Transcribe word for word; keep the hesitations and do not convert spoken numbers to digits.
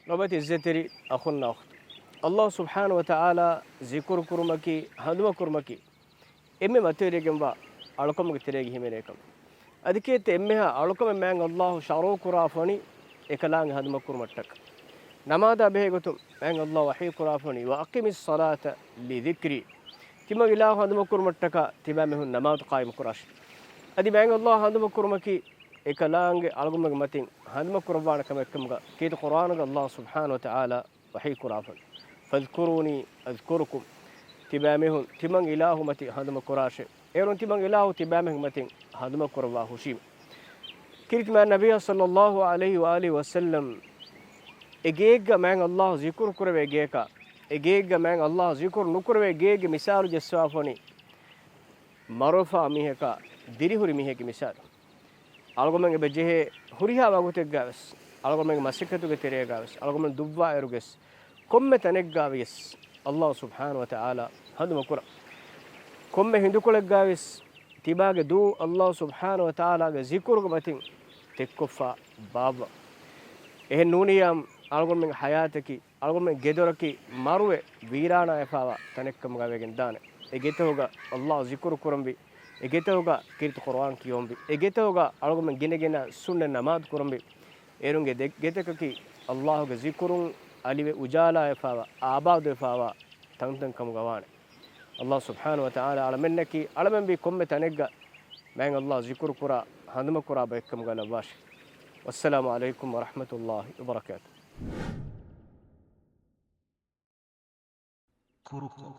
ލޮބުވެތި ޢިއްޒަތްތެރި އަޚުންނާ އުޚްތުން، ﷲ ސުބްޙާނަހޫ ވަތަޢާލާ ޒިކުރު ކުރުމަކީ، ހަނދުމަ ކުރުމަކީ، އެންމެ މަތިވެރިގެންވާ އަޅުކަމުގެ ތެރޭގަ ހިމެނޭ ކަމެއް. އަދި ކޭތަ އެންމެހާ އަޅުކަމެއް މާތް ﷲ ޝަރުޢު ކުރާފަނީ އެކަލާނގެ ހަނދުމަ ކުރުމަށްޓަކާ. ނަމާދާ ބެހޭ ގޮތުން މާތް ﷲ ވަޙީ ކުރާފަނީ، "وَأَقِمِ الصَّلَاةَ لِذِكْرِي." ތިމަން އިލާހު ހަނދުމަ ކުރުމަށްޓަކާ ތިބާމީހުން ނަމާދު ޤާއިމު ކުރާށި. އަދި މާތް ﷲ ހަނދުމަ ކުރުމަކީ އެކަލާނގެ އަޅުގަނޑުމެންގެ މަތިން ހަނދުމަ ކުރައްވާނެ ކަމެއްކަމުގަ ކީރިތި ޤުރުއާނުގަ ﷲ ސުބްޙާނަހޫ ވަތަޢާލާ ވަޙީ ކުރާފަން، "فَاذْكُرُونِي أَذْكُرْكُمْ." ތިބާމީހުން ތިމަން އިލާހު މަތި ހަނދުމަ ކުރާށޭ. އޭރުން ތިމަން އިލާހު ތިބާމީހުން މަތިން ހަނދުމަ ކުރައްވާ ހުށީމޭ. ކީރިތި މާތް ނަބިއްޔާ ޞައްލައްލާހު ޢަލައިހި ވައާލިހި ވަސައްލަމް އެ ގެއެއްގަ މާތް ﷲ ޒިކުރު ކުރެވޭ ގެޔަކާ، އެ ގެއެއްގަ މާތް ﷲ ޒިކުރު ނުކުރެވޭ ގެއެއްގެ މިސާލު ޖެއްސަވާފަނީ، މަރުވެފާ މީހަކާ ދިރިހުރި މީހެއްގެ މިސާލު. އަޅުގަނޑުމެން އެބަ ޖެހޭ ހުރިހާ ވަގުތެއްގަވެސް، އަޅުގަނޑުމެންގެ މަސައްކަތުގެ ތެރޭގަވެސް، އަޅުގަނޑުމެން ދުއްވާއިރުގެސް، ކޮންމެ ތަނެއްގަވިޔަސް ﷲ ސުބްޙާނަހޫ ވަތަޢާލާ ހަނދުމަ ކުރަން. ކޮންމެ ހިނދުކޮޅެއްގަވިޔަސް ތިބާގެ ދޫ ﷲ ސުބްޙާނަހޫ ވަތަޢާލާގެ ޒިކުރުގެ މަތިން ތެއްކޮށްފަ ބާއްވަން. އެހެން ނޫނިއްޔާ، އަޅުގަނޑުމެންގެ ޙަޔާތަކީ، އަޅުގަނޑުމެން ގެދޮރަކީ މަރުވެ ވީރާނާވެފާވާ ތަނެއްކަމުގަ ވެގެން ދާނެ. އެ ގެތަކުގަ ﷲ ޒިކުރު ކުރަންވީ، އެ ގެތަކުގަ ކީރިތި ޤުރުއާން ކިޔަވަންވީ، އެ ގެތަކުގަ އަޅުގަނޑުމެން ގިނަ ގިނަ ސުންނަތް ނަމާދު ކުރަންވީ. އޭރުންގެ ދެ ގެތަކަކީ ﷲގެ ޒިކުރުން އަލިވެ އުޖާލާވެފާވާ، އާބާދުވެފާވާ ތަންތަން ކަމުގަ ވާނެ. ﷲ ސުބްޙާނަހޫ ވަތަޢާލާ އަޅަމެންނަކީ، އަޅަމެންވީ ކޮންމެ ތަނެއްގަ މާތް ﷲ ޒިކުރު ކުރާ، ހަނދުމަ ކުރާ ބައެއްކަމުގަ ލައްވާށި. ވައްސަލާމު ޢަލައިކުމް ވަރަޙްމަތުﷲ ވަބަރަކާތުހު. ކުރުކޮށް،